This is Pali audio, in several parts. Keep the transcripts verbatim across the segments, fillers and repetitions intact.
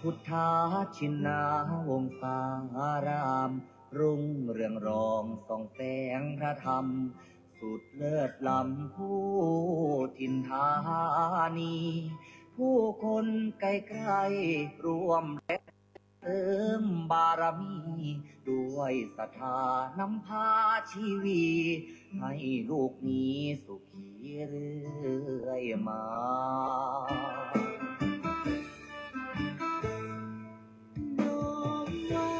พุทธชินวงศาราม รุ่งเรืองรองส่องแสงพระธรรม สุดเลิศล้ำผู้ถิ่นธานี ผู้คนไกลๆร่วมแรงเสริมบารมี ด้วยศรัทธานำพาชีวี ให้ลูกนี้สุขีเรื่อยมา น้อมว่า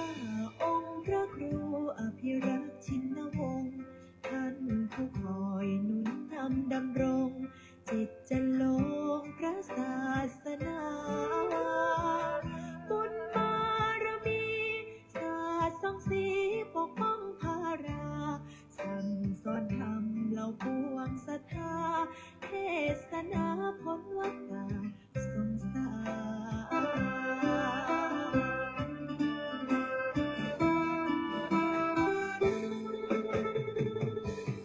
องค์พระครูอภิรักษ์ชินวงศ์ ท่านผู้คอยหนุนนำดำรง จิตจะลงพระศาสนา บุญบารมี สาดส่องสีปกป้องพารา สั่งสอนธรรมเหล่าปวงศรัทธา เทศนาพ้นวัฏฏะสงสาร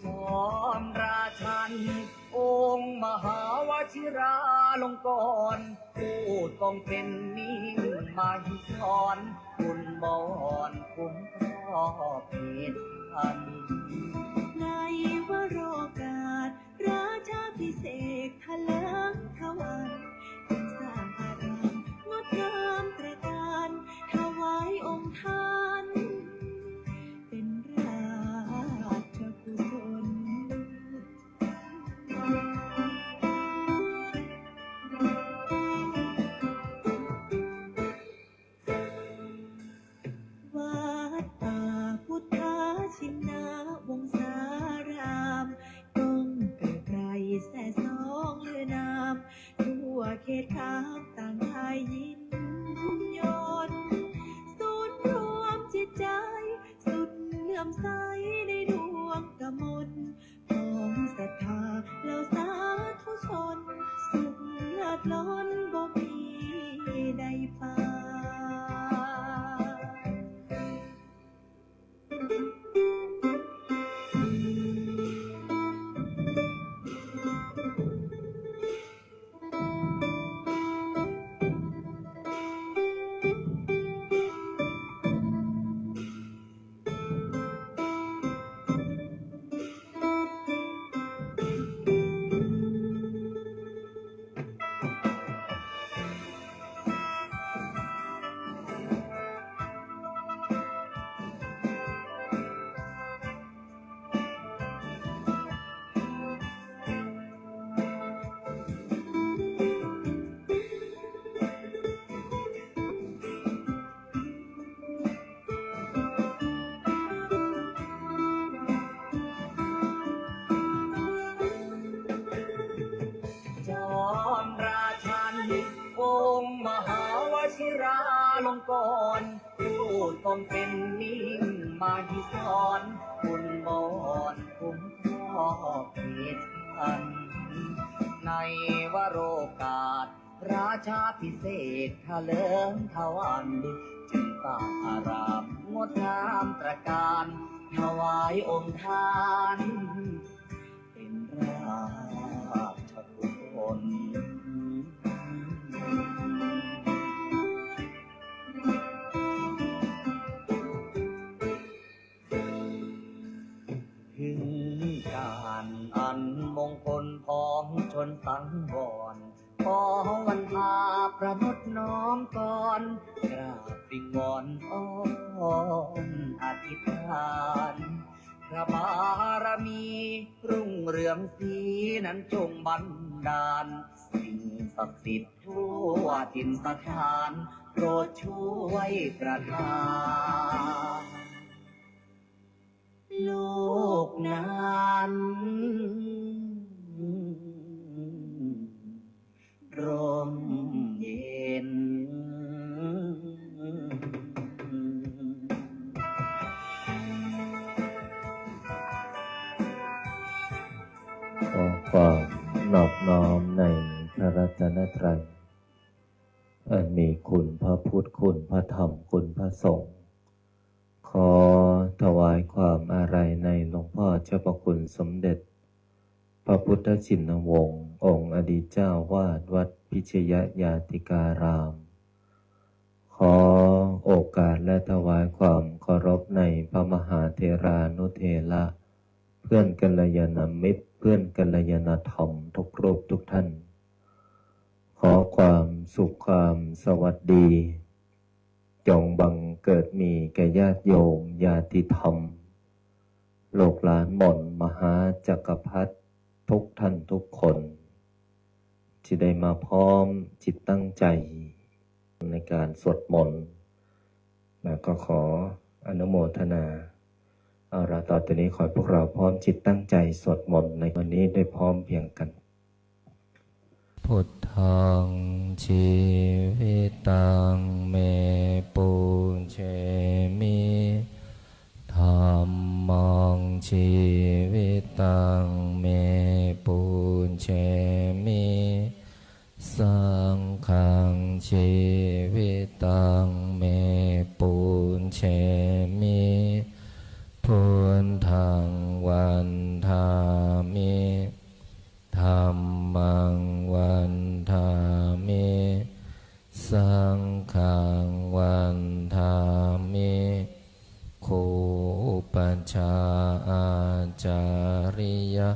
จอมราชัน องค์มหาวชิราลงกรณ์ ผู้ทรงเป็นมิ่งมหิศร คุณบอนคุ้มครอบเขตพัน ในวโรกาส ราชาภิเษกถลิงทวัน สร้างอารามงดงามตระการ ถวายองค์ท่าน เป็นราชกุศล วัดป่าพุทธชินวงศาราม ก้องเกริกไกรแซ่ซ้องลือนาม ทั่วเขตคามต่างได้ยินยน ศูนย์รวมจิตใจ สุดเลื่อมใสในดวงกมล ของศรัทธาเหล่าสาธุชน สุขเลิศล้นบ่มีได้ปาน จอมราชัน องค์มหาวชิราลงกรณ์ ผู้ทรงเป็นมิ่งมหิศร คุณบอนคุ้มครอบเขตพัน ในวโรกาส ราชาภิเษกถลิงทวัน จึงสร้างอารามงดงามตระการ ถวายองค์ท่าน เป็นราชกุศล ถึงการอันมงคลพ้องชนสังวร ขอวันพาประนดน้อมกร กราบวิงวอนอ้อนอธิษฐาน พระบารมีรุ่งเรืองศรีนั้นจงบันดาล สิ่งศักดิ์สิทธิ์ทั่วถิ่นสถาน โปรดช่วยประทาน โลกนั้นร่มเย็น ขอความนอบน้อมในพระรัตนตรัย อันมีคุณพระพุทธ คุณพระธรรม คุณพระสงฆ์ ขอถวายความอาลัยในหลวงพ่อเจ้าพระคุณสมเด็จ พระพุทธชินวงศ์ องค์อดีตเจ้าวาดวัดพิชยญาติการาม และถวายความเคารพในพระมหาเถรานุเถระ เพื่อนกัลยาณมิตร เพื่อนกัลยาณธรรมทุกรูปทุกท่าน ขอความสุขความสวัสดี จงบังเกิดมีแก่ญาติโยมญาติธรรม ลูกหลานมนต์มหาจักรพรรดิทุกท่านทุกคน ที่ได้มาพร้อมจิตตั้งใจในการสวดมนต์ แล้วก็ขออนุโมทนา เอาละ ต่อจากนี้ขอให้พวกเราพร้อมจิตตั้งใจสวดมนต์ในวันนี้ได้พร้อมเพรียงกัน Buddhaṃ jīvitaṃ me pūjemi. Dhammaṃ jīvitaṃ me pūjemi. Saṅghaṃ jīvitaṃ me pūjemi. Buddhaṃ vandāmi. Dhammaṃ vandāmi. Saṅghaṃ vandāmi. Kho upajjhā ācariyā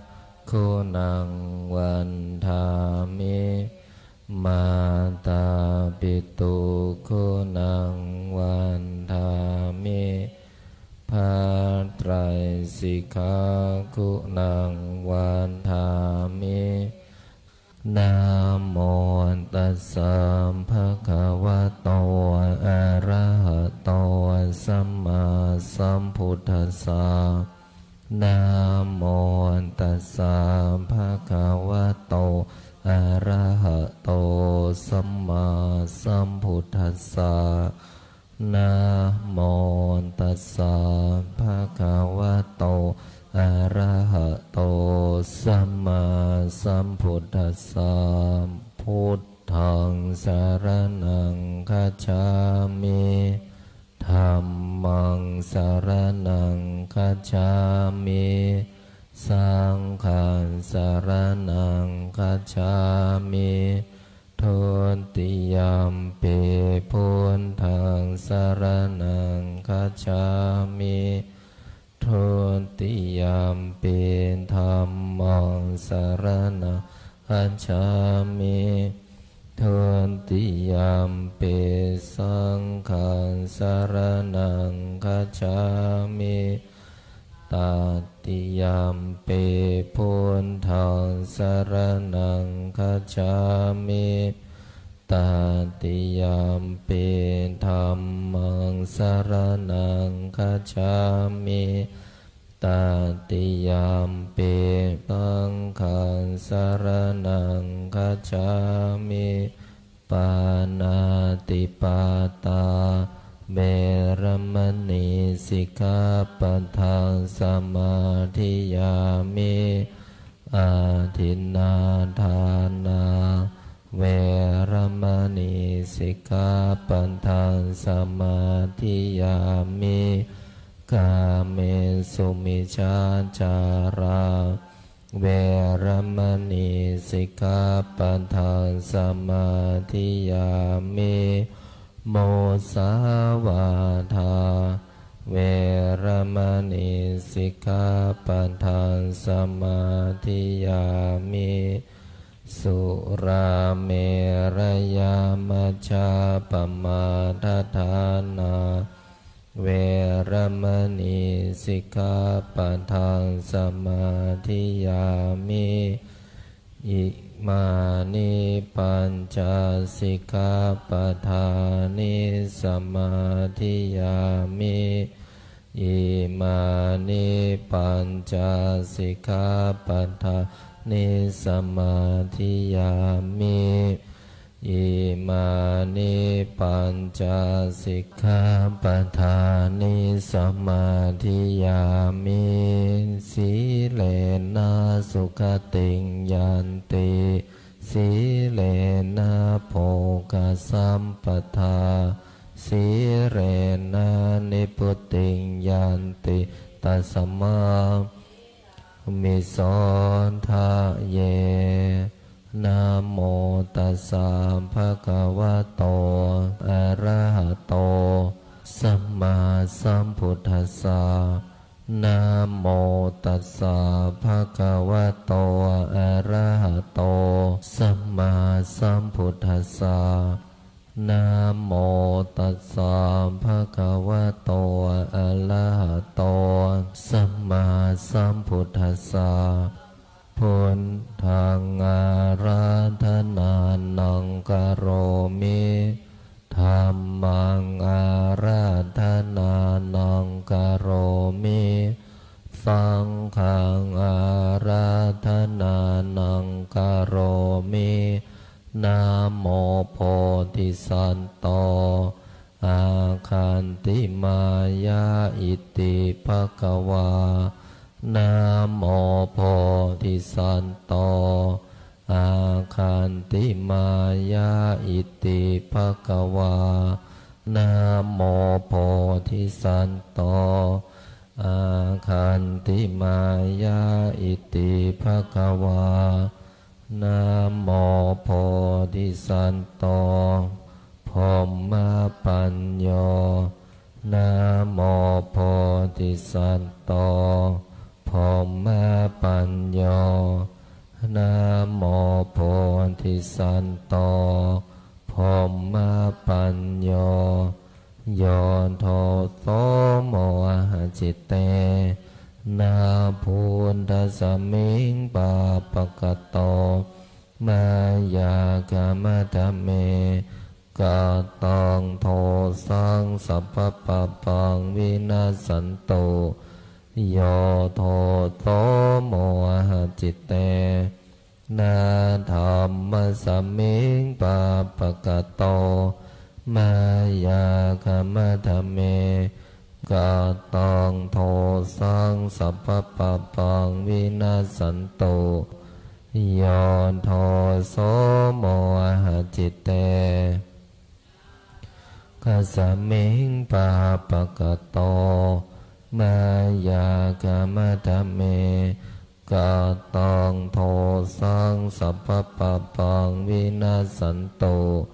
guṇaṃ vandāmi. Mātāpituguṇaṃ vandāmi. Bhātraisikhaguṇaṃ vandāmi. Namo tassa bhagavato arahato sammāsambuddhassa. Namo tassa bhagavato arahato sammāsambuddhassa. Namo tassa bhagavato arahato sammāsambuddhassa. Buddhaṃ saraṇaṃ gacchāmi. Dhammaṃ saraṇaṃ gacchāmi. Saṅghaṃ saraṇaṃ gacchāmi. Dutiyampi buddhaṃ saraṇaṃ gacchāmi. Dutiyampi dhammaṃ saraṇaṃ gacchāmi. Dutiyampi saṅghaṃ saraṇaṃ gacchāmi. Tatiyampi buddhaṃ saraṇaṃ gacchāmi. Tatiyampi dhammaṃ saraṇaṃ gacchāmi. Tatiyampi saṅghaṃ saraṇaṃ gacchāmi. Pāṇātipātā veramaṇī sikkhāpadaṃ samādiyāmi. Adinnādānā veramaṇī sikkhāpadaṃ samādiyāmi. Kāmesu micchācārā veramaṇī sikkhāpadaṃ samādiyāmi. Musāvādā veramaṇī sikkhāpadaṃ samādiyāmi. Surāmerayamajjapamādaṭṭhānā veramaṇī sikkhāpadaṃ samādiyāmi. Imāni pañca sikkhāpadāni samādiyāmi. Imāni pañca sikkhāpadāni samādiyāmi. Imāni pañca sikkhāpadāni samādiyāmi. Sīlena sugatiṃ yanti, sīlena bhogasampadā, sīlena nibbutiṃ yanti, tasmā sīlissa vigacchanti. Namo tassa bhagavato arahato sam tassa. Namo tassa bhagavato arahato sammāsambuddhassa. Namo tassa bhagavato arahato sammāsambuddhassa. Buddhaṃ ārādhanānaṃ karomi. Dhammaṃ ārādhanānaṃ karomi. Saṅghaṃ ārādhanānaṃ karomi. Namo bodhisatto āgantimāya iti bhagavā. Namo bodhisatto āgantimāya iti bhagavā. Namo bodhisatto āgantimāya iti bhagavā. Namo bodhisatto brahmapañño. Namo bodhisatto brahmapañño. Namo bodhisatto brahmapañño. Yo doso mohacittena buddhasmiṃ pāpakato mayā khamatha me kataṃ dosaṃ sabbapāpaṃ vinassantu. Yo doso mohacittena dhammasmiṃ pāpakato mayā khamatha me kataṃ dosaṃ sabbapāpaṃ vinassantu. Yo doso mohacitte kasmiṃ pāpakato mayā khamatha me kataṃ dosaṃ sabbapāpaṃ vinassantu.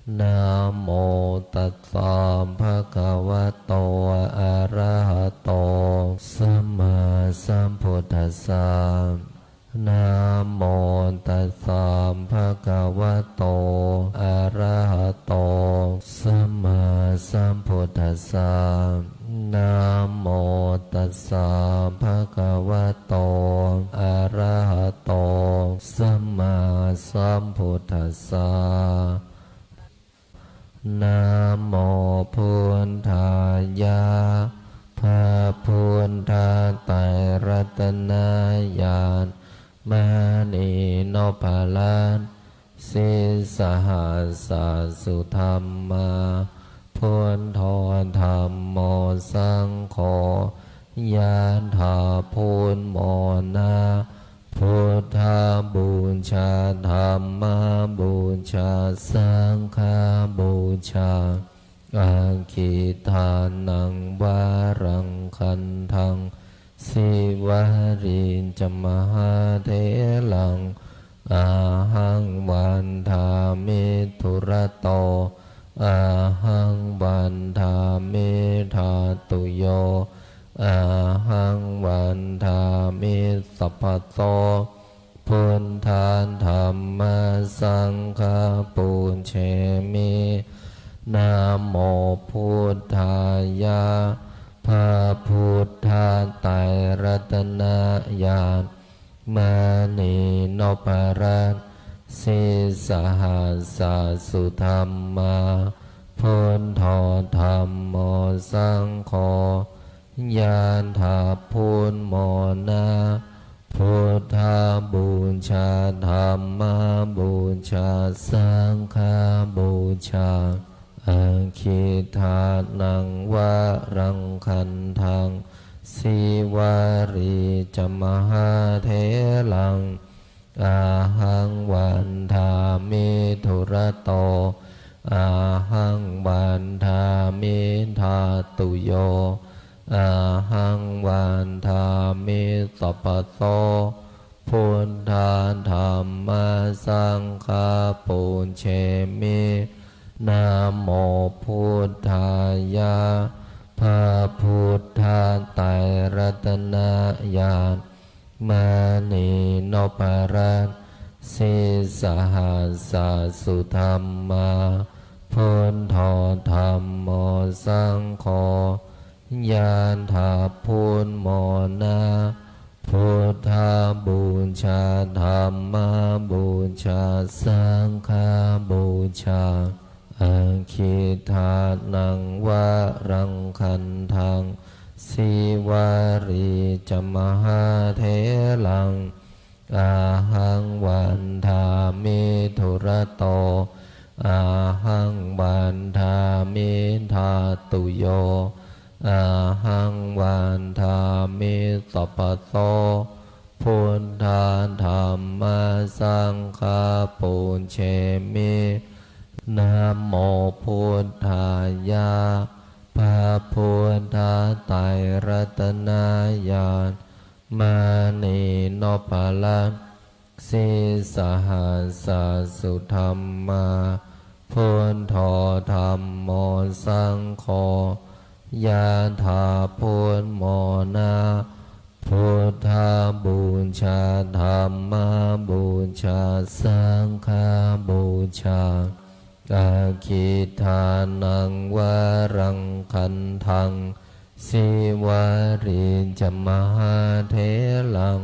Namo tassa bhagavato arahato sammāsambuddhassa. Namo tassa bhagavato arahato sammāsambuddhassa. Namo tassa bhagavato arahato sammāsambuddhassa. Namo buddhāya. พระพุทธไตรรัตนญาณ มณีนพรัตน์ sīsahassa sudhammā, buddho dhammo saṅgho, ยะถา พุทโธ นะ พุทธบูชา ธัมมบูชา สังฆบูชา Aggidānaṃ varaṃ gandhaṃ, Sīvalī ca mahātheraṃ, ahaṃ vandāmi dūrato, ahaṃ vandāmi dhātuyo, ahaṃ vandāmi sabbaso. Buddha dhamma saṅgha pūjemi. Namo buddhāya. พระพุทธไตรรัตนญาณ มณีนพรัตน์ sīsahassa sudhammā, buddho dhammo saṅgho, ยะถา พุทโธ นะ พุทธบูชา ธัมมบูชา สังฆบูชา Aggidānaṃ varaṃ gandhaṃ, Sīvalī ca mahātheraṃ, ahaṃ vandāmi dūrato, ahaṃ vandāmi dhātuyo, ahaṃ vandāmi sabbaso. Buddha dhamma saṅgha pūjemi. Namo buddhāya. พระพุทธไตรรัตนญาณ มณีนพรัตน์ sīsahassa sudhammā, buddho dhammo saṅgho, ยะถา พุทโธ นะ Buddhabūjā, Dhammabūjā, Saṅghabūjā. Aggidānaṃ varaṃ gandhaṃ, Sīvalī ca mahātheraṃ, ahaṃ vandāmi dūrato, ahaṃ vandāmi dhātuyo, ahaṃ vandāmi sabbaso. Buddha dhamma saṅgha pūjemi. Namo buddhāya. พระพุทธไตรรัตนญาณ มณีนพรัตน์ sīsahassa sudhammā, buddho dhammo saṅgho, ยะถา พุทโธ นะ Buddhabūjā, Dhammabūjā, Saṅghabūjā. Aggidānaṃ varaṃ gandhaṃ, Sīvalī ca mahātheraṃ,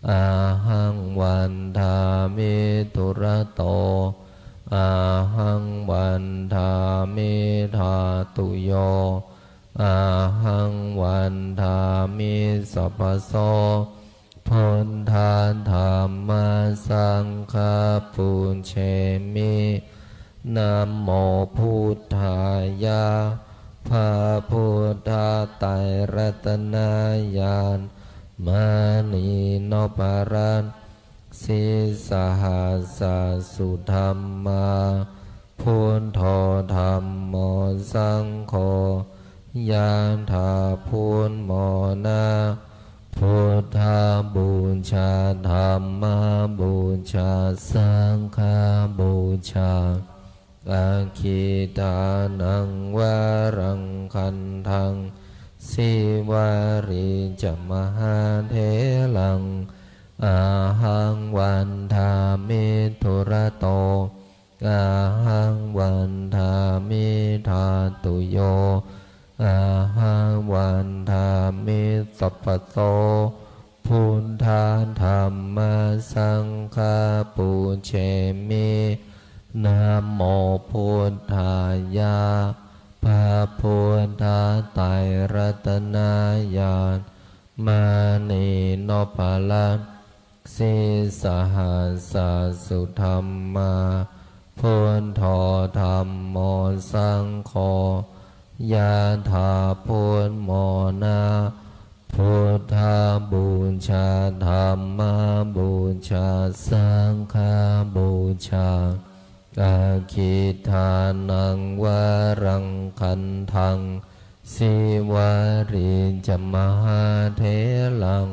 ahaṃ vandāmi dūrato, ahaṃ vandāmi dhātuyo, ahaṃ vandāmi sabbaso. Buddha dhamma saṅgha pūjemi. Namo buddhāya. พระพุทธไตรรัตนญาณ มณีนพรัตน์ sīsahassa sudhammā, buddho dhammo saṅgho, ยะถา พุทโธ นะ Buddhabūjā, Dhammabūjā, Saṅghabūjā. Aggidānaṃ varaṃ gandhaṃ, Sīvalī ca mahātheraṃ, ahaṃ vandāmi dūrato, ahaṃ vandāmi dhātuyo, ahaṃ vandāmi sabbaso. Buddha dhamma saṅgha pūjemi. Namo buddhāya. พระพุทธไตรรัตนญาณ มณีนพรัตน์ sīsahassa sudhammā, buddho dhammo saṅgho, ยะถา พุทโธ นะ Buddhabūjā, Dhammabūjā, Saṅghabūjā. Aggidānaṃ varaṃ gandhaṃ, Sīvalī ca mahātheraṃ,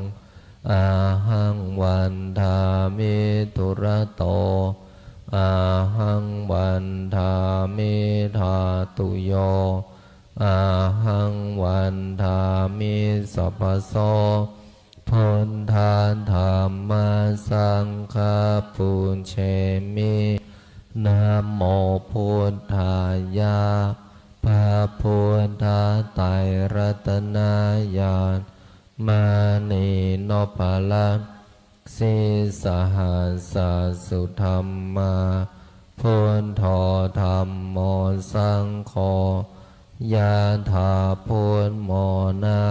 ahaṃ vandāmi dūrato, ahaṃ vandāmi dhātuyo, ahaṃ vandāmi sabbaso. Buddha dhamma saṅgha pūjemi. Namo buddhāya. พระพุทธไตรรัตนญาณ มณีนพรัตน์ sīsahassa sudhammā, buddho dhammo saṅgho, yathā buddhamona.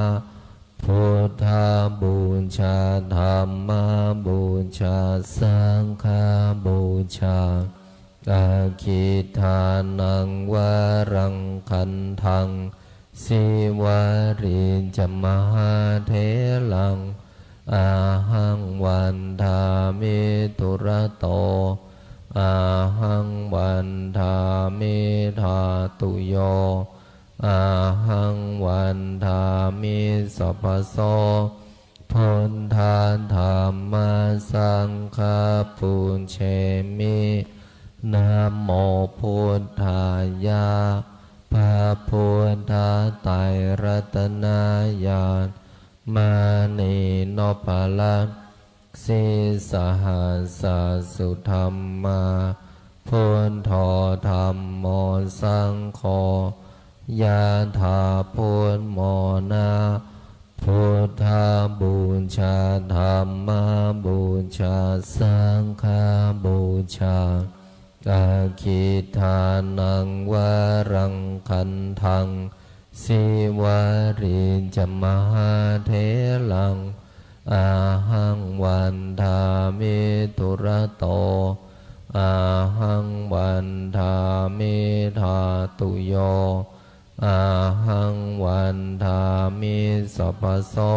Buddhabūjā, dhammabūjā, saṅghabūjā. Aggidānaṃ varaṃ gandhaṃ, sīvalī ca mahātheraṃ, ahaṃ vandāmi dūrato, ahaṃ vandāmi dhātuyo, ahaṃ vandāmi sabbaso. Buddha dhamma saṅgha pūjemi. Namo buddhāya. พระพุทธไตร รัตนญาณ มณีนพรัตน์ sīsahassa sudhammā. Buddho dhammo saṅgho, yathā buddhamona. Buddhapūjā, dhammapūjā, saṅghapūjā. Aggidānaṃ varaṃ gandhaṃ, Sīvalī ca mahātheraṃ, ahaṃ vandāmi dūrato. Ahaṃ vandāmi dhātuyo, ahaṃ vandāmi sabbaso.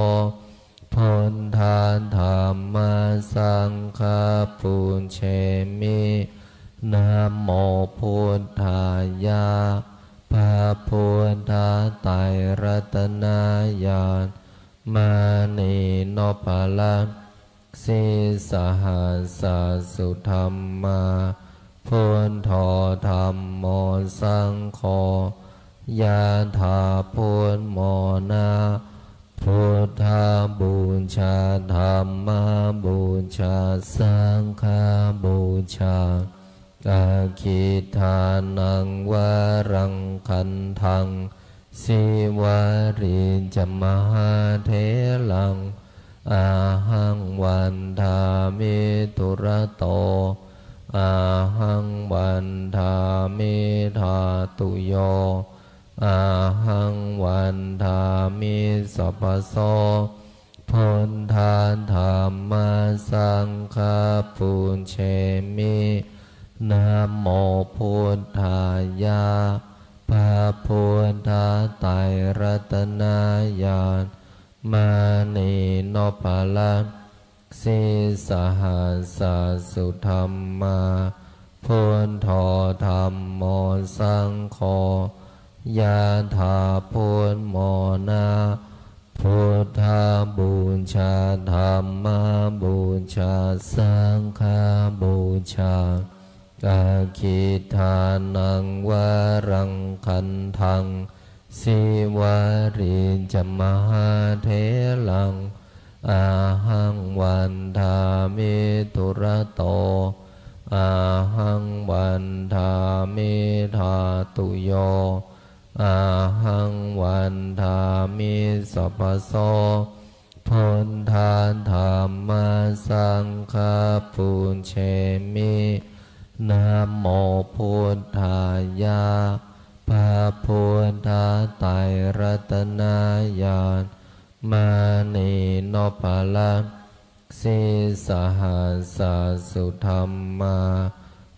Buddha dhamma saṅgha pūjemi. Namo buddhāya. พระพุทธไตรตนญาณ มณีนพรัตน์ sīsahassa sudhammā. Buddho dhammo saṅgho, yathā buddhamona. Buddhapūjā, dhammapūjā, saṅghapūjā. Aggidānaṃ varaṃ gandhaṃ, Sīvalī ca mahātheraṃ, ahaṃ vandāmi dūrato. Ahaṃ vandāmi dhātuyo, ahaṃ vandāmi sabbaso. Buddha dhamma saṅgha pūjemi. Namo buddhāya. พระพุทธไตรรัตนญาณ มณีนพรัตน์ sīsahassa sudhammā. Buddho dhammo saṅgho, yathā buddhamona. Buddhapūjā, dhammapūjā, saṅghapūjā. Aggidānaṃ varaṃ gandhaṃ, Sīvalī ca mahātheraṃ, ahaṃ vandāmi dūrato. Ahaṃ vandāmi dhātuyo, ahaṃ vandāmi sabbaso. Buddha dhamma saṅgha pūjemi. Namo buddhāya. พระพุทธไตรรัตนญาณ มณีนพรัตน์ sīsahassa sudhammā.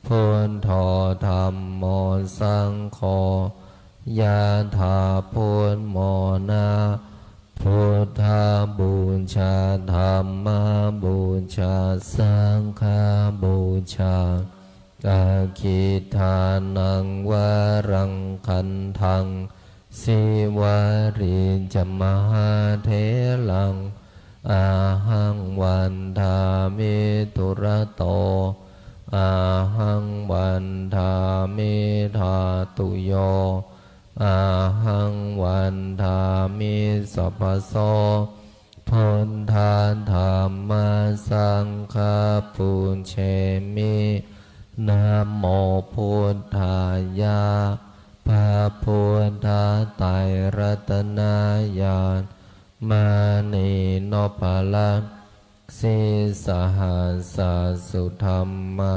Buddho dhammo saṅgho, yathā buddhamona. Buddhapūjā, dhammapūjā, saṅghapūjā. Aggidānaṃ varaṃ gandhaṃ, Sīvalī ca mahātheraṃ, ahaṃ vandāmi dūrato. Ahaṃ vandāmi dhātuyo, ahaṃ vandāmi sabbaso. Buddha dhamma saṅgha pūjemi. Namo buddhāya. พระพุทธไตรรัตนญาณ มณีนพรัตน์ sīsahassa sudhammā.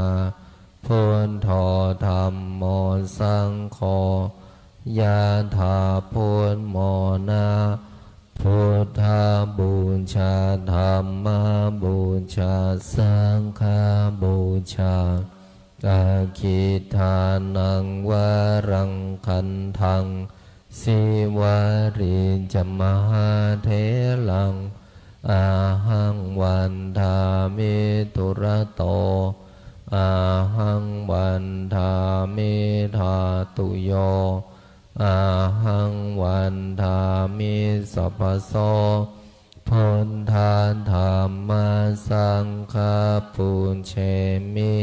Buddho dhammo saṅgho, yathā buddhamona. Buddhapūjā, dhammapūjā, saṅghapūjā. Aggidānaṃ varaṃ gandhaṃ, Sīvalī ca mahātheraṃ, ahaṃ vandāmi dūrato. Ahaṃ vandāmi dhātuyo, ahaṃ vandāmi sabbaso. Buddha dhamma saṅgha pūjemi.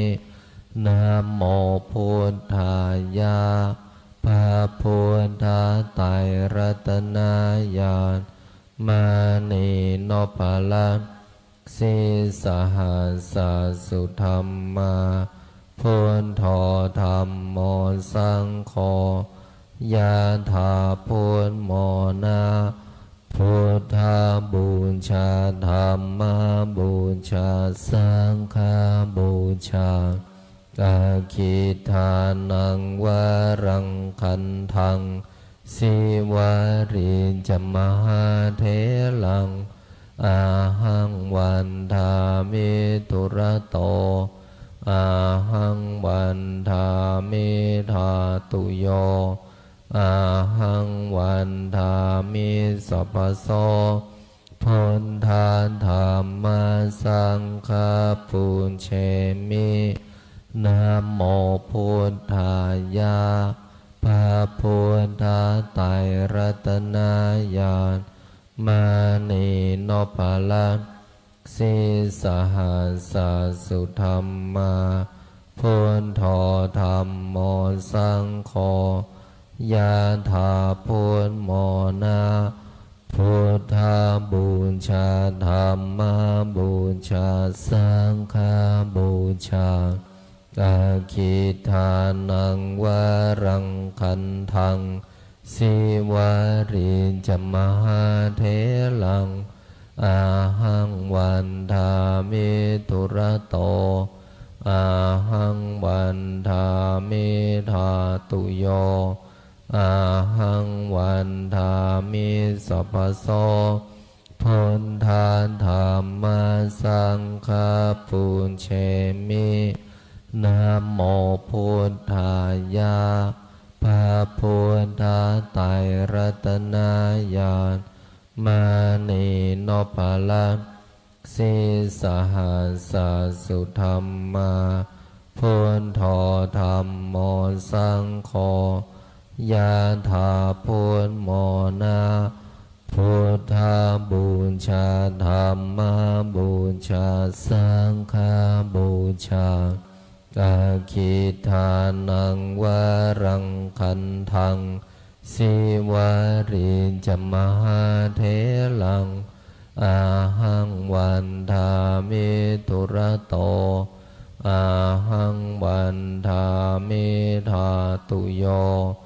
Namo buddhāya. พระพุท ระไตรรัตนญาณ มณีนพรัตน์ sīsahassa sudhammā, buddho dhammo saṅgho, yathā buddhamona, buddhapūjā, dhammapūjā, saṅghapūjā, aggidānaṃ varaṃ gandhaṃ, Sīvalī ca mahātheraṃ, ahaṃ vandāmi dūrato, ahaṃ vandāmi dhātuyo, ahaṃ vandāmi sabbaso, buddha dhamma saṅgha pūjemi. Namo buddhāya, พระพุทธไตรรัตนญาณ มณีนพรัตน์ sīsahassa sudhammā, buddho dhammo saṅgho, yathā buddhamona, buddhapūjā, dhammapūjā, saṅghapūjā, aggidānaṃ varaṃ gandhaṃ, sīvalī ca mahātheraṃ, ahaṃ vandāmi dūrato, ahaṃ vandāmi dhātuyo, ahaṃ vandāmi sabbaso, buddha dhamma saṅgha pūjemi. Namo buddhāya, พระพุทธไตรรัตนญาณ มณีนพรัตน์ sīsahassa sudhammā, buddho dhammo saṅgho, yathā buddhamona, buddhapūjā, dhammapūjā, saṅghapūjā, aggidānaṃ varaṃ gandhaṃ, sīvalī ca mahātheraṃ, ahaṃ vandāmi dūrato, ahaṃ vandāmi dhātuyo,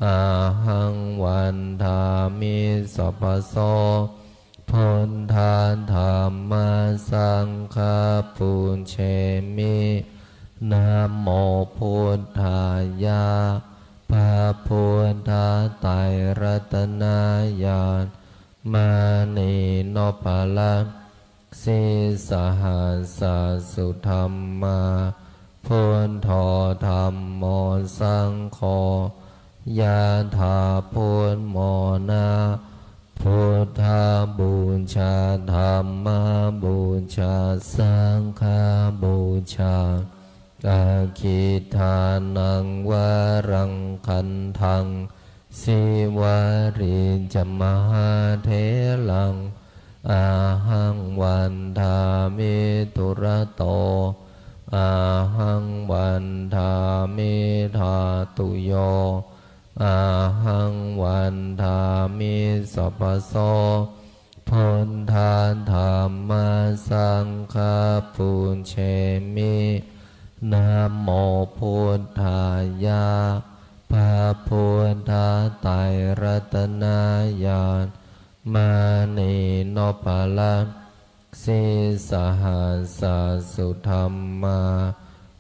ahaṃ vandāmi sabbaso, buddha dhamma saṅgha pūjemi. Namo buddhāya, พระพุทธไตรรัตนญาณ มณีนพรัตน์ sīsahassa sudhammā, buddho dhammo saṅgho, yathā buddhamona, buddhapūjā, dhammapūjā, saṅghapūjā, aggidānaṃ varaṃ gandhaṃ, sīvalī ca mahātheraṃ, ahaṃ vandāmi dūrato, ahaṃ vandāmi dhātuyo, ahaṃ vandāmi sabbaso, buddha dhamma saṅgha pūjemi. Namo buddhāya, พระพุทธไตรรัตนญาณ มณีนพรัตน์ sīsahassa sudhammā,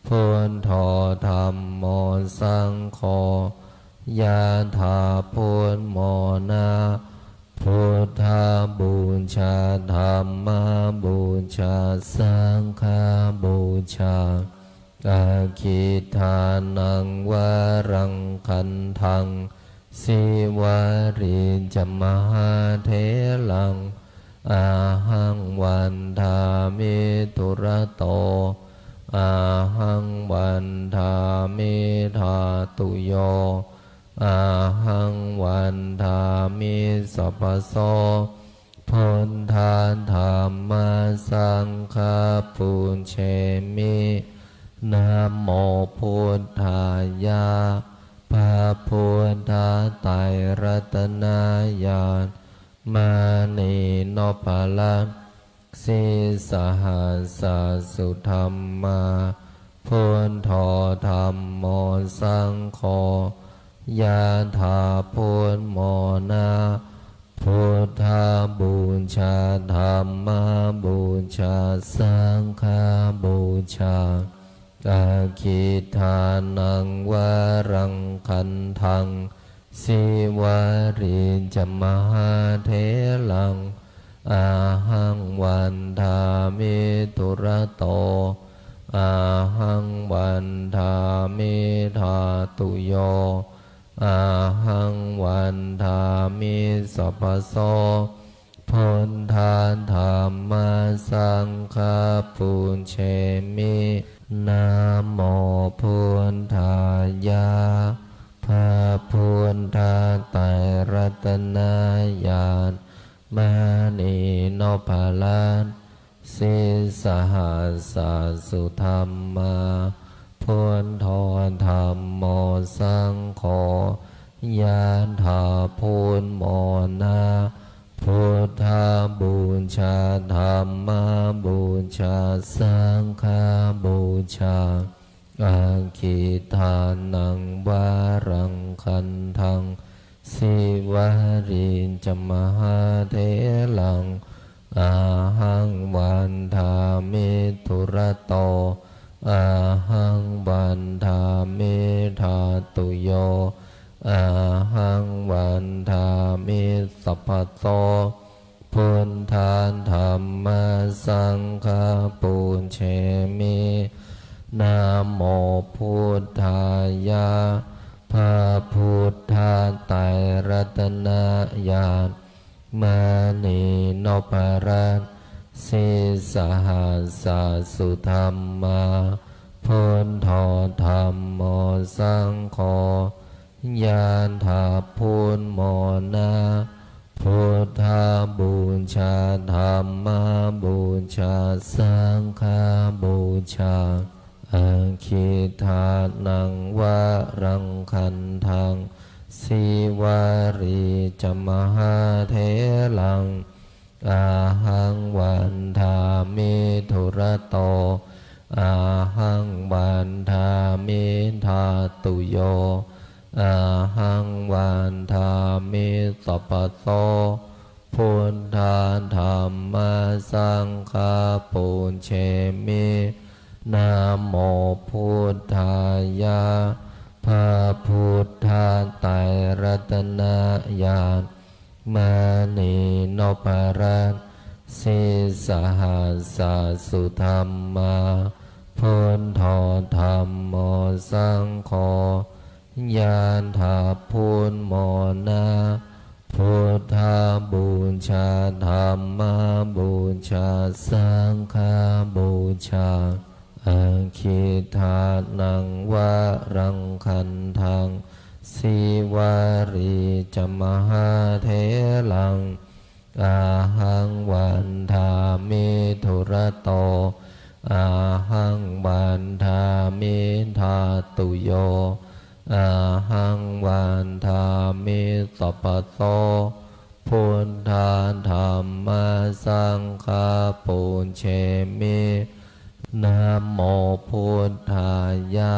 buddho dhammo saṅgho, yathā buddhamona, buddhapūjā, dhammapūjā, saṅghapūjā, aggidānaṃ varaṃ gandhaṃ, sīvalī ca mahātheraṃ, ahaṃ vandāmi dūrato, ahaṃ vandāmi dhātuyo, ahaṃ vandāmi sabbaso, buddha dhamma saṅgha pūjemi. Namo buddhāya, พระพุทธไตร รัตนญาณ มณีนพรัตน์ sīsahassa sudhammā. Buddho dhammo saṅgho, yadā buddhamona, buddhapūjā dhammapūjā saṅghapūjā. Aggidānaṃ varaṃ gandhaṃ, Sīvalī ca mahātheraṃ, ahaṃ vandāmi dūrato, ahaṃ vandāmi dhātuyo, ahaṃ vandāmi sabbaso. Buddha dhamma saṅgha pūjemi. Namo buddhāya. พระพุทธไตรรัตนญาณ มณีนพรัตน์ sīsahassa sudhammā. Buddho dhammo saṅgho, yadā buddhamona, buddhapūjā dhammapūjā saṅghapūjā. Aggidānaṃ varaṃ gandhaṃ, Sīvalī ca mahātheraṃ, ahaṃ vandāmi dūrato, ahaṃ vandāmi dhātuyo, ahaṃ vandāmi sabbaso. Buddha dhamma saṅgha pūjemi. Namo buddhāya. พระพุทธไตรรัตนญาณ มณีนพรัตน์ sīsahassa sudhammā. Buddho dhammo saṅgho, yadā buddhamona, buddhapūjā dhammapūjā saṅghapūjā. Aggidānaṃ varaṃ gandhaṃ, Sīvalī ca mahātheraṃ, ahaṃ vandāmi dūrato, ahaṃ vandāmi dhātuyo, ahaṃ vandāmi sabbaso. Buddha dhamma saṅgha pūjemi. Namo buddhāya. พระพุทธไตรรัตนญาณ มณีนพรัตน์ sīsahassa sudhammā. Buddho dhammo saṅgho, yadā buddhamona, buddhapūjā dhammapūjā saṅghapūjā. Aggidānaṃ varaṃ gandhaṃ, Sīvalī ca mahātheraṃ, ahaṃ vandāmi dūrato, ahaṃ vandāmi dhātuyo, ahaṃ vandāmi sabbaso. Buddha dhamma saṅgha pūjemi. Namo buddhāya.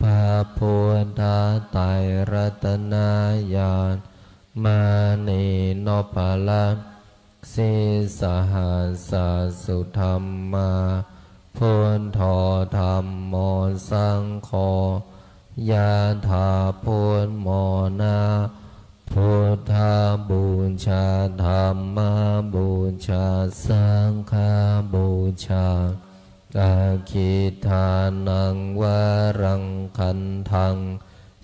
พระพุทธไตรรัตนญาณ มณีนพรัตน์ sīsahassa sudhammā. Buddho dhammo saṅgho, yadā buddhamona, buddhapūjā dhammapūjā saṅghapūjā. Aggidānaṃ varaṃ gandhaṃ,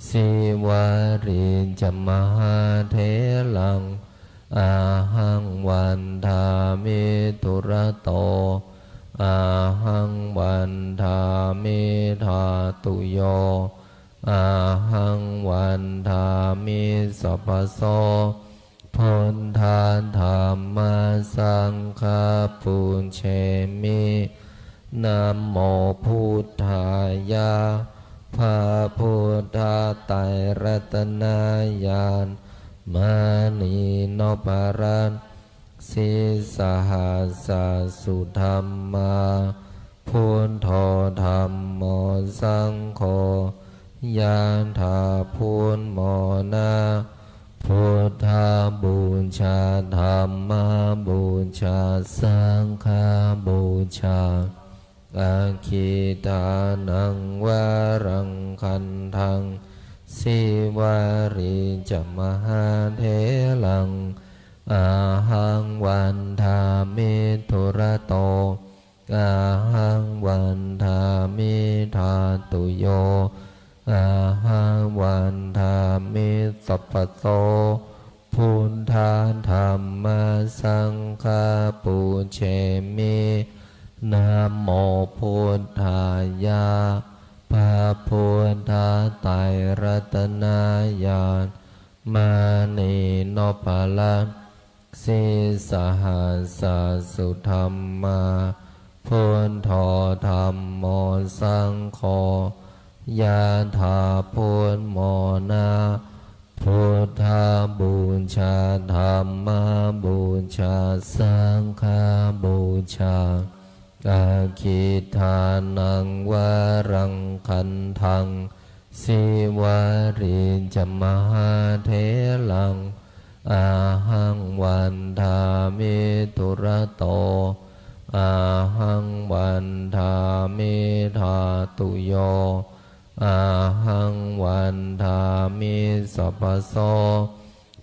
Sīvalī ca mahātheraṃ, ahaṃ vandāmi dūrato, ahaṃ vandāmi dhātuyo, ahaṃ vandāmi sabbaso. Buddha dhamma saṅgha pūjemi. Namo buddhāya. พระพุทธไตรรัตนญาณ maṇi noppalassi sahassa sudhammā. Buddho dhammo saṅgho yathā buddhamona. Buddhapūjā dhammapūjā saṅghapūjā. Aggidānaṃ varaṃ gandhaṃ sīvalī ca mahātheraṃ. Ahaṃ vandāmi dūrato, ahaṃ vandāmi dhātuyo, ahaṃ vandāmi sabbaso. Buddha dhamma saṅgha pūjemi. Namo buddhāya. พระพุทธไตรรัตนญาณ maṇi noppalassi sahassa sudhammā. Buddho dhammo saṅgho yathā buddhamona. Buddhapūjā dhammapūjā saṅghapūjā. Aggidānaṃ varaṃ gandhaṃ sīvalī ca mahātheraṃ. Ahaṃ vandāmi dūrato, ahaṃ vandāmi dhātuyo, ahaṃ vandāmi sabbaso.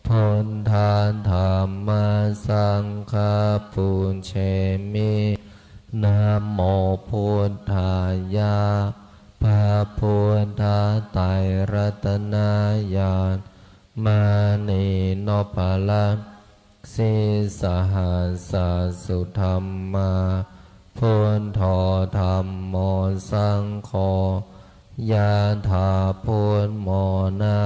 Buddha dhamma saṅgha pūjemi. Namo buddhāya. พระพุทธไตรรัตนญาณ maṇi noppalassi sahassa sudhammā. Buddho dhammo saṅgho yathā buddhamona.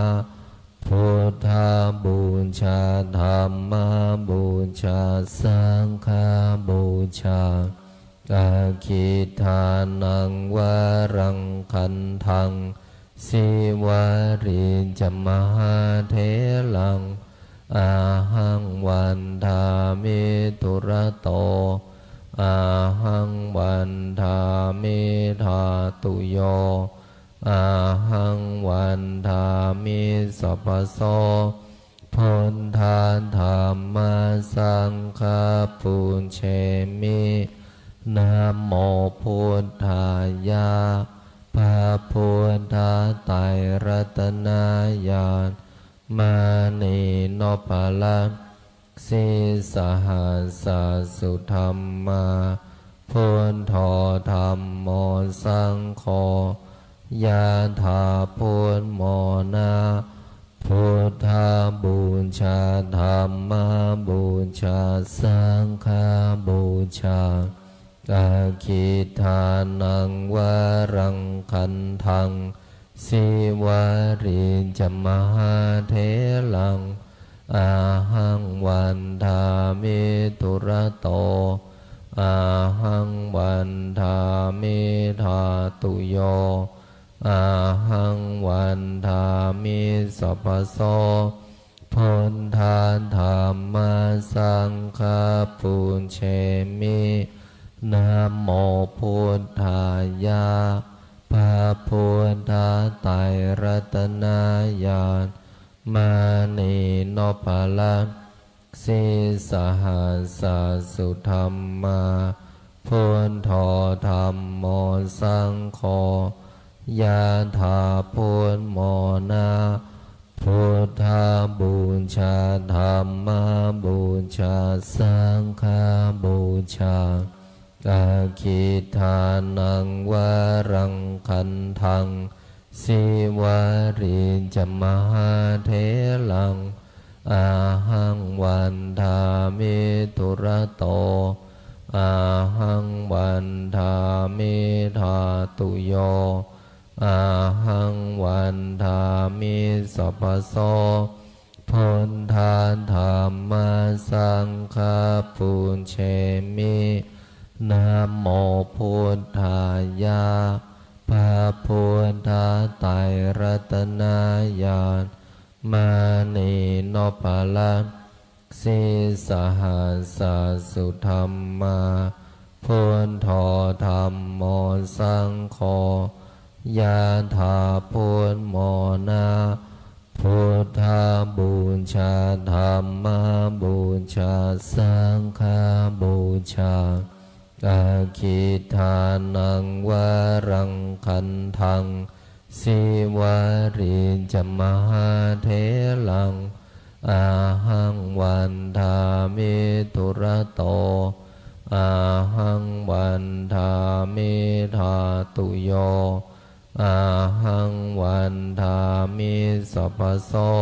Buddhapūjā dhammapūjā saṅghapūjā. Aggidānaṃ varaṃ gandhaṃ sīvalī ca mahātheraṃ. Ahaṃ vandāmi dūrato, ahaṃ vandāmi dhātuyo, ahaṃ vandāmi sabbaso. Buddha dhamma saṅgha pūjemi. Namo buddhāya. พระพุทธไตรรัตนญาณ maṇi noppalassi sahassa sudhammā. Buddho dhammo saṅgho yathā buddhamona. Buddhapūjā dhammapūjā saṅghapūjā. Aggidānaṃ varaṃ gandhaṃ sīvalī ca mahātheraṃ. Ahaṃ vandāmi dūrato, ahaṃ vandāmi dhātuyo, ahaṃ vandāmi sabbaso. Buddha dhamma saṅgha pūjemi. Namo buddhāya. พระพุทธไตรรัตนญาณ maṇi noppalassi sahassa sudhammā. Buddho dhammo saṅgho yathā buddhamona. Buddhapūjā dhammapūjā saṅghapūjā. Aggidānaṃ varaṃ gandhaṃ sīvalī ca mahātheraṃ. Ahaṃ vandāmi dūrato, ahaṃ vandāmi dhātuyo, ahaṃ vandāmi sabbaso. Buddha dhamma saṅgha pūjemi. Namo buddhāya. พระพุทธไตรรัตนญาณ maṇi nop Pallakkhe sīsahassa sudhammā, buddho dhammo saṅgho, yathā buddhamona. Buddhapūjā, dhammapūjā, saṅghapūjā. Aggidānaṃ varaṃ gandhaṃ, sīvalī ca mahātheraṃ, ahaṃ vandāmi dūrato, ahaṃ vandāmi dhātuyo, ahaṃ vandāmi sabbaso.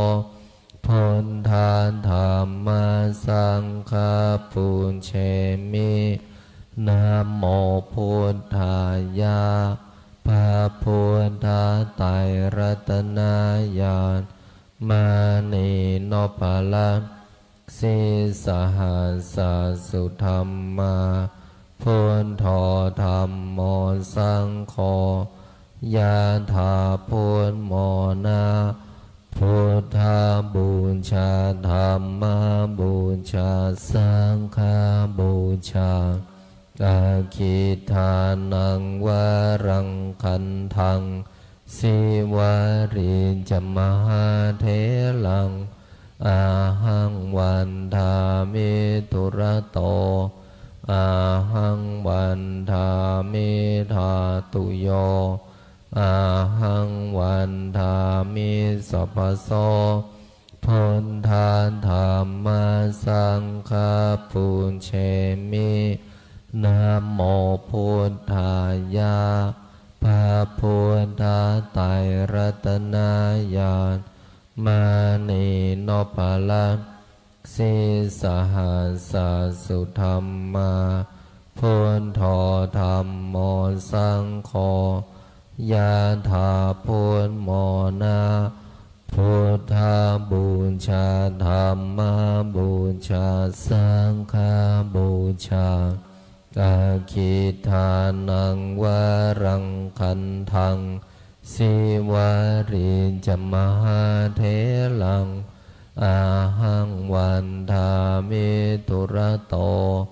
Buddha dhamma saṅgha pūjemi. Namo buddhāya. พระพุทธไตรรัตนญาณ มณีนพรัตน์ sīsahassa sudhammā, buddho dhammo saṅgho, yathā buddhamona. Buddhapūjā, dhammapūjā, saṅghapūjā. Aggidānaṃ varaṃ gandhaṃ, sīvalī ca mahātheraṃ, ahaṃ vandāmi dūrato, ahaṃ vandāmi dhātuyo, ahaṃ vandāmi sabbaso. Buddha dhamma saṅgha pūjemi. Namo buddhāya. พระพุทธไตรรัตนญาณ มณีนพรัตน์ sīsahassa sudhammā, buddho dhammo saṅgho, yathā buddhamona. Buddhapūjā, dhammapūjā, saṅghapūjā. Aggidānaṃ varaṃ gandhaṃ, sīvalī ca mahātheraṃ, ahaṃ vandāmi dūrato,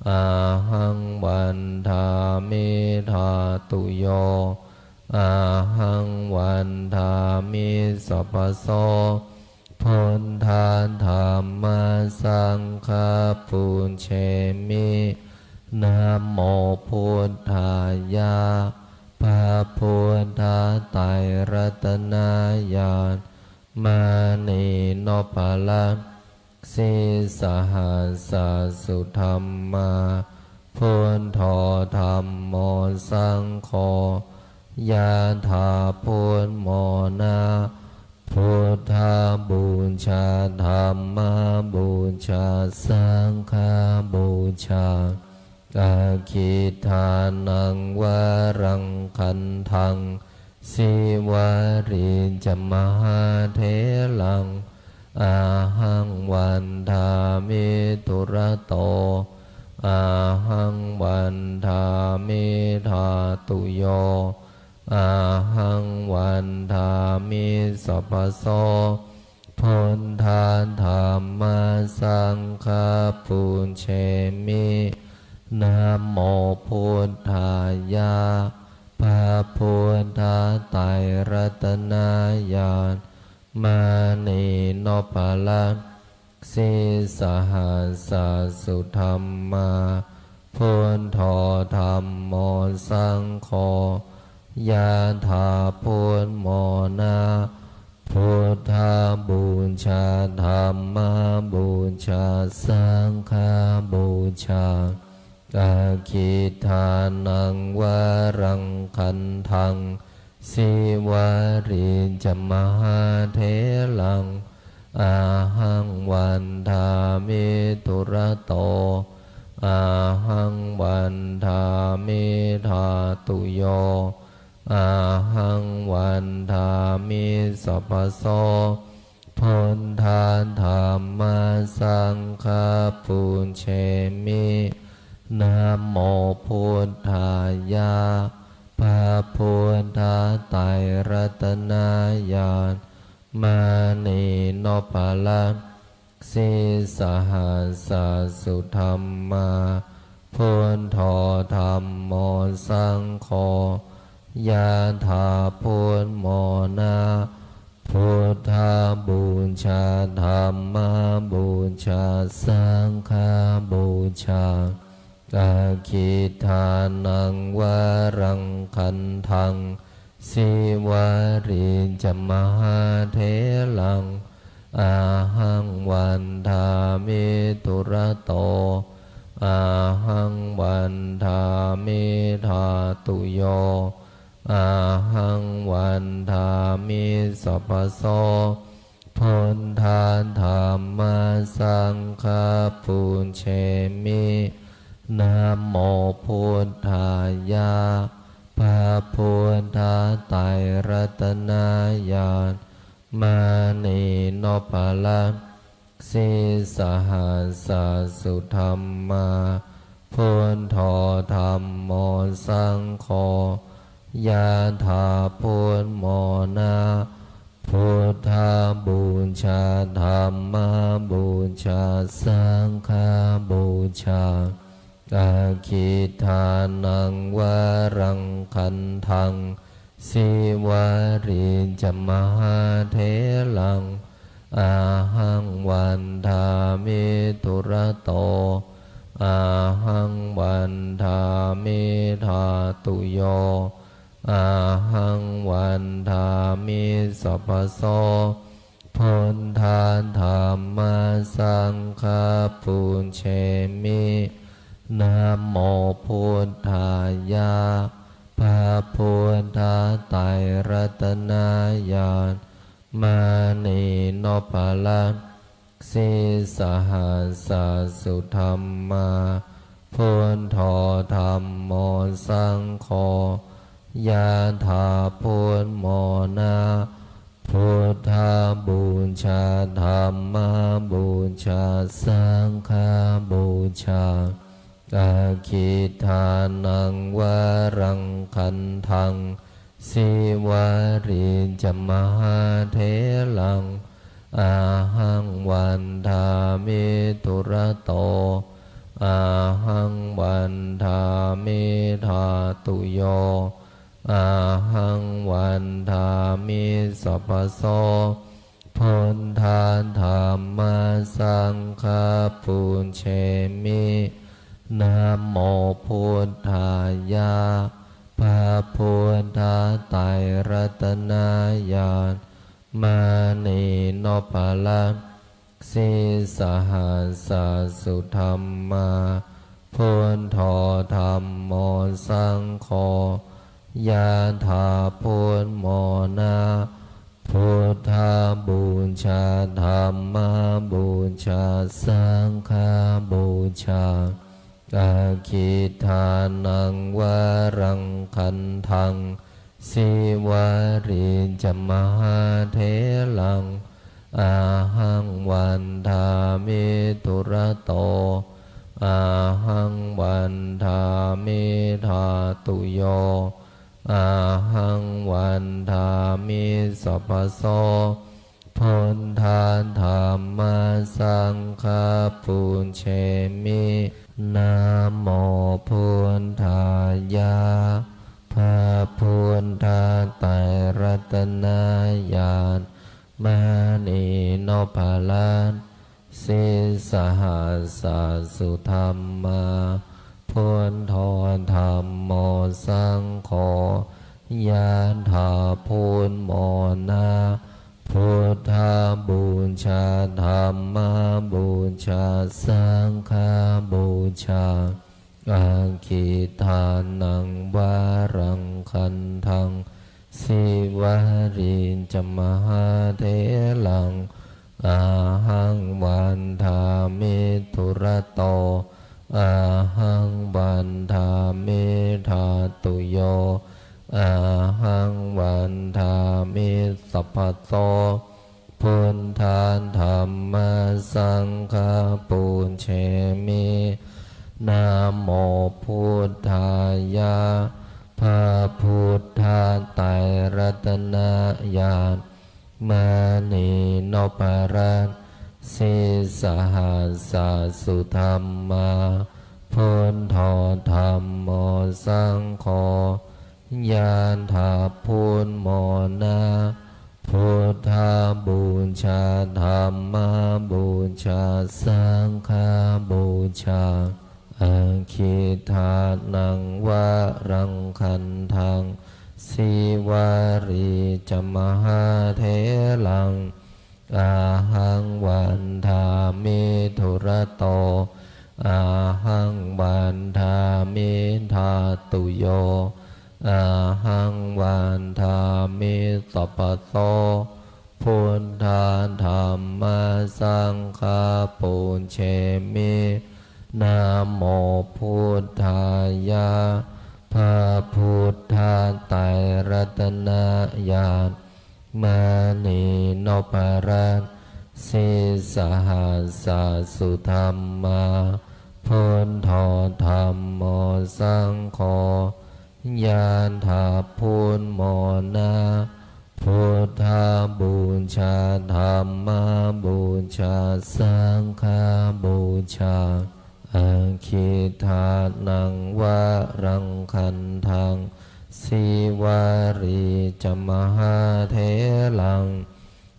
ahaṃ vandāmi dhātuyo, ahaṃ vandāmi sabbaso. Buddha dhamma saṅgha pūjemi. Namo buddhāya. พระพุทธไตรรัตนญาณ มณีนพรัตน์ sīsahassa sudhammā, buddho dhammo saṅgho, yathā buddhamona. Buddhapūjā, dhammapūjā, saṅghapūjā. Aggidānaṃ varaṃ gandhaṃ, sīvalī ca mahātheraṃ, ahaṃ vandāmi dūrato, ahaṃ vandāmi dhātuyo, ahaṃ vandāmi sabbaso. Buddha dhamma saṅgha pūjemi. Namo buddhāya. พระพุทธไตรรัตนญาณ มณีนพรัตน์ sīsahassa sudhammā, buddho dhammo saṅgho, yathā buddhamona. Buddhapūjā, dhammapūjā, saṅghapūjā. Aggidānaṃ varaṃ gandhaṃ, sīvalī ca mahātheraṃ, ahaṃ vandāmi dūrato, ahaṃ vandāmi dhātuyo, ahaṃ vandāmi sabbaso. Buddha dhamma saṅgha pūjemi. Namo buddhāya. พระพุทธไตรรัตนญาณ มณีนพรัตน์ sīsahassa sudhammā, buddho dhammo saṅgho, yadā buddhamona, buddhapūjā, dhammapūjā, saṅghapūjā, aggidānaṃ varaṃ gandhaṃ, sīvalī ca mahātheraṃ, ahaṃ vandāmi dūrato, ahaṃ vandāmi dhātuyo, ahaṃ vandāmi sabbaso, buddha dhamma saṅgha pūjemi. Namo buddhāya, พระพุทธไตรรัตนญาณ มณีนพรัตน์ sīsahassa sudhammā, buddho dhammo saṅgho, yadā buddhamona, buddhapūjā, dhammapūjā, saṅghapūjā, aggidānaṃ varaṃ gandhaṃ, sīvalī ca mahātheraṃ, ahaṃ vandāmi dūrato, ahaṃ vandāmi dhātuyo, ahaṃ vandāmi sabbaso, buddha dhamma saṅgha pūjemi. Namo buddhāya, พระพุทธไตรรัตนญาณ มณีนพรัตน์ sīsahassa sudhammā, buddho dhammo saṅgho, yadā buddhamona, buddhapūjā, dhammapūjā, saṅghapūjā, aggidānaṃ varaṃ gandhaṃ, sīvalī ca mahātheraṃ, ahaṃ vandāmi dūrato, ahaṃ vandāmi dhātuyo, ahaṃ vandāmi sabbaso, buddha dhamma saṅgha pūjemi. Namo buddhāya, พระพุทธไตรรัตนญาณ มณีนพรัตน์ sīsahassa sudhammā, buddho dhammo saṅgho, yadā buddhamona, buddhapūjā, dhammapūjā, saṅghapūjā, aggidānaṃ varaṃ gandhaṃ, sīvalī ca mahātheraṃ, ahaṃ vandāmi dūrato, ahaṃ vandāmi dhātuyo, ahaṃ vandāmi sabbaso, buddha dhamma saṅgha pūjemi. Namo buddhāya, พระพุทธไตรรัตนญาณ มณีนพรัตน์ sīsahassa sudhammā, buddho dhammo saṅgho, yadā buddhamona, buddhapūjā, dhammapūjā, saṅghapūjā, aggidānaṃ varaṃ gandhaṃ, sīvalī ca mahātheraṃ, ahaṃ vandāmi dūrato, ahaṃ vandāmi dhātuyo, ahaṃ vandāmi sabbaso, buddha dhamma saṅgha pūjemi. Namo buddhāya, พระพุทธไตรรัตนญาณ มณีนพรัตน์ sīsahassa sudhammā, buddho dhammo saṅgho, yāthābhummona, buddhapūjā dhammapūjā saṅghapūjā, aggidānaṃ varaṃ gandhaṃ, sīvalī ca mahātheraṃ, ahaṃ vandāmi dūrato, ahaṃ vandāmi dhātuyo, ahaṃ vandāmi sabbaso, buddha dhamma saṅgha pūjemi, namo buddhāya, พระพุทธไตรรัตนญาณ มณีนพรัตน์ sīsahassa sudhammā, buddho dhammo saṅgho, yāthābhummona, buddhapūjā dhammapūjā saṅghapūjā, aggidānaṃ varaṃ gandhaṃ, sīvalī ca mahātheraṃ,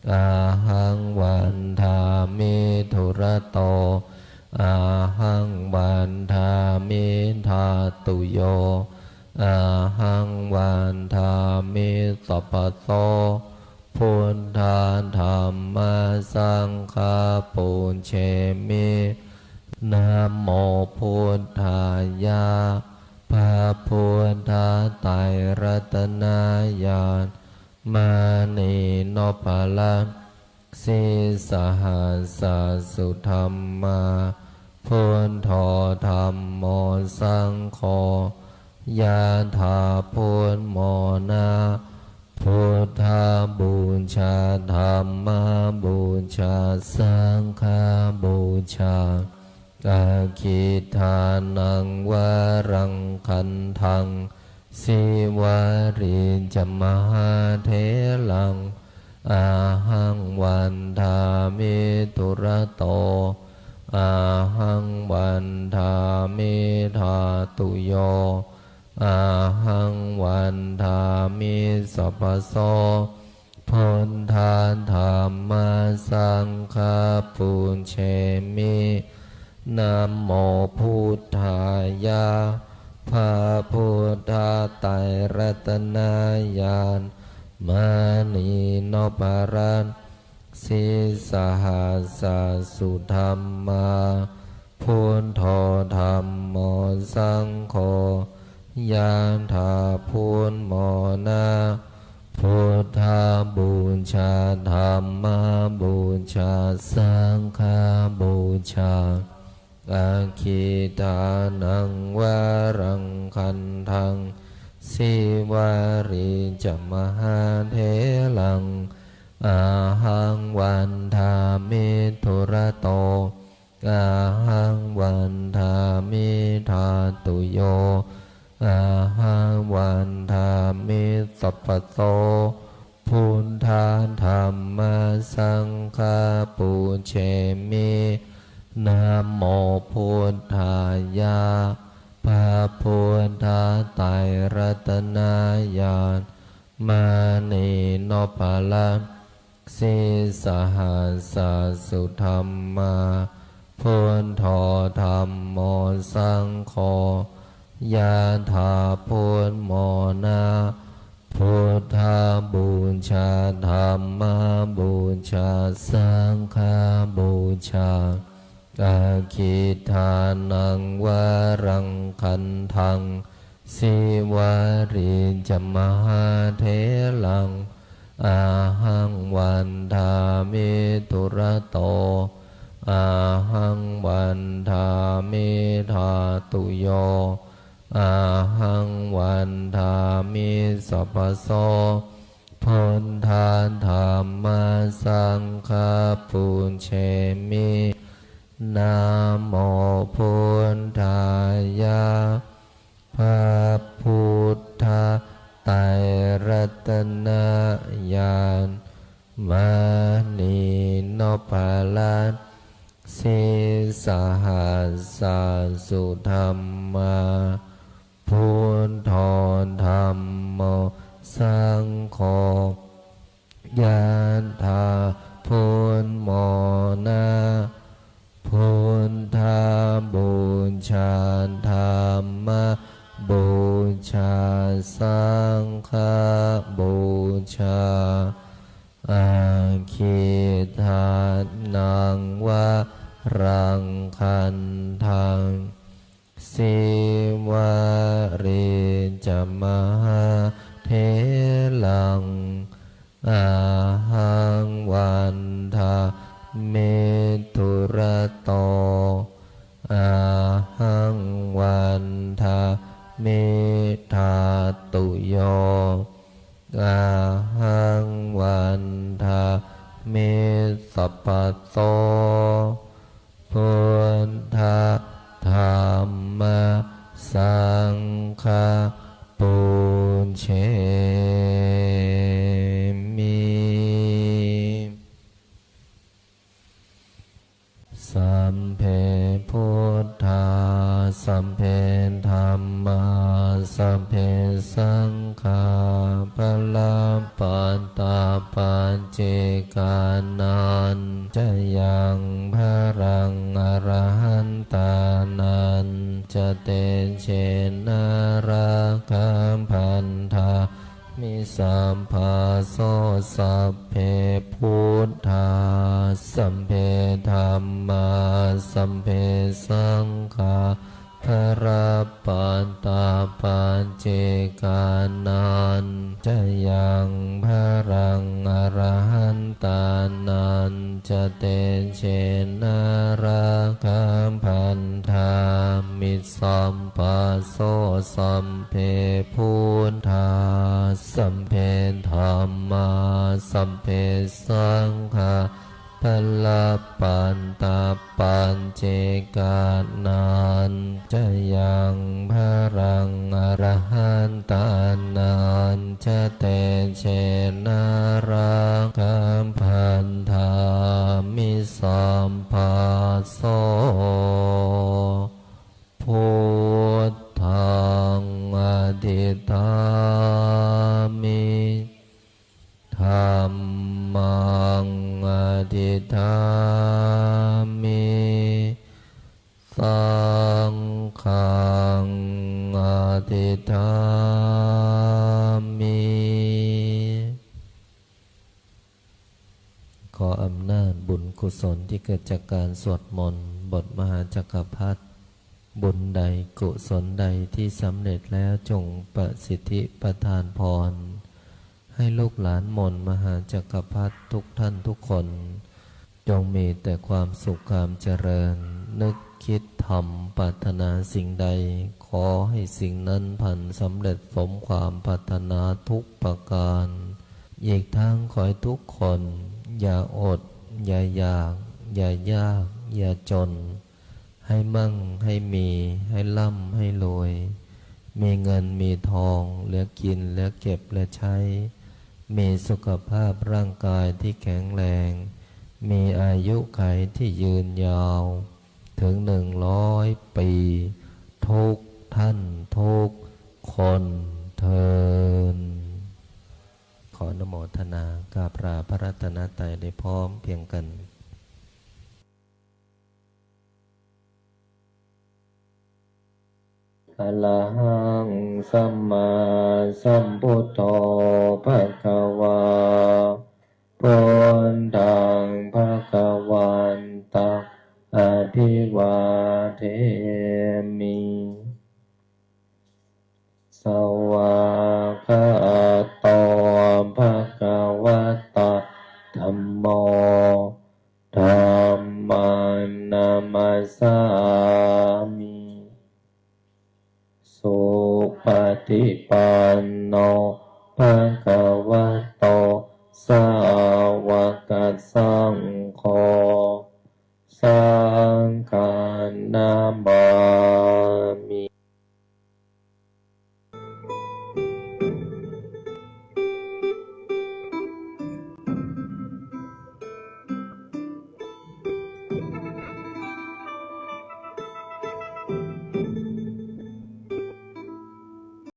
ahaṃ vandāmi dūrato, ahaṃ vandāmi dhātuyo, ahaṃ vandāmi sabbaso, buddha dhamma saṅgha pūjemi, namo buddhāya, พระพุทธไตรรัตนญาณ มณีนพรัตน์ sīsahassa sudhammā, buddho dhammo saṅgho, yāthābhummona, buddhapūjā dhammapūjā saṅghapūjā, aggidānaṃ varaṃ gandhaṃ, sīvalī ca mahātheraṃ, ahaṃ vandāmi dūrato, ahaṃ vandāmi dhātuyo, ahaṃ vandāmi sabbaso, buddha dhamma saṅgha pūjemi, namo buddhāya, พระพุทธไตรรัตนญาณ มณีนพรัตน์ sīsahassa sudhammā, buddho dhammo saṅgho, yāthābhummona, buddhapūjā dhammapūjā saṅghapūjā, aggidānaṃ varaṃ gandhaṃ, sīvalī ca mahātheraṃ, ahaṃ vandāmi dūrato, ahaṃ vandāmi dhātuyo, ahaṃ vandāmi sabbaso, buddha dhamma saṅgha pūjemi, namo buddhāya, พระพุทธไตรรัตนญาณ มณีนพรัตน์ sīsahassa sudhammā, buddho dhammo saṅgho, yāthābhummona, buddhapūjā dhammapūjā saṅghapūjā, aggidānaṃ varaṃ gandhaṃ, sīvalī ca mahātheraṃ, ahaṃ vandāmi dūrato, ahaṃ vandāmi dhātuyo, ahaṃ vandāmi sabbaso, buddha dhamma saṅgha pūjemi, namo buddhāya, พระพุทธไตรรัตนญาณ มณีนพ Palasīsahassā sudhammā, buddho dhammo saṅgho, yathā buddhamona, buddhapūjā, dhamma pūjā, saṅghapūjā, aggidānaṃ varaṃ gandhaṃ, sīvalī ca mahātheraṃ, ahaṃ vandāmi dūrato, ahaṃ vandāmi dhātuyo, ahaṃ vandāmi sabbaso, buddha dhamma saṅgha pūjemi. Sabbe buddhā, sabbe dhammā, sabbe saṅghā, balappattā paccekānañca yaṃ balaṃ arahantānañca tejena rakkhaṃ bandhā mi sabbaso. Sabbe buddhā, sabbe dhammā, sabbe saṅghā, balappattā paccekānañca yaṃ balaṃ arahantānañca tejena rakkhaṃ bandhā mi sabbaso. Sabbe buddhā, sabbe dhammā, sabbe saṅghā, balappattā paccekānañca yaṃ balaṃ arahantānañca tejena rakkhaṃ bandhā mi sabbaso. Buddhaṃ adhiṭṭhāmi, dhammaṃ adhiṭṭhāmi, saṅghaṃ adhiṭṭhāmi. ขออำนาจบุญกุศลที่เกิดจากการสวดมนต์บทมหาจักรพรรดิ บุญใดกุศลใดที่สำเร็จแล้วจงประสิทธิประทานพร ให้ลูกหลานมนต์มหาจักรพรรดิทุกท่านทุกคน จงมีแต่ความสุขความเจริญ นึกคิดทำปรารถนาสิ่งใด ขอให้สิ่งนั้นพลันสำเร็จสมความปรารถนาทุกประการ อีกทั้งขอให้ทุกคน อย่าอด อย่าอยาก อย่ายาก อย่าจน ให้มั่ง ให้มี ให้ร่ำ ให้รวย มีเงิน มีทอง เหลือกิน เหลือเก็บ เหลือใช้ มีสุขภาพร่างกายที่แข็งแรง มีอายุขัยที่ยืนยาว ถึงหนึ่งร้อยปี ทุกท่านทุกคนเทอญ ขออนุโมทนากราบลาพระรัตนตรัยได้พร้อมเพรียงกัน Arahaṃ sammāsambuddho bhagavā, buddhaṃ bhagavantaṃ abhivādemi. Svākkhāto bhagavatā dhammo, dhammaṃ namassāmi. Supaṭipanno bhagavato sāvakasā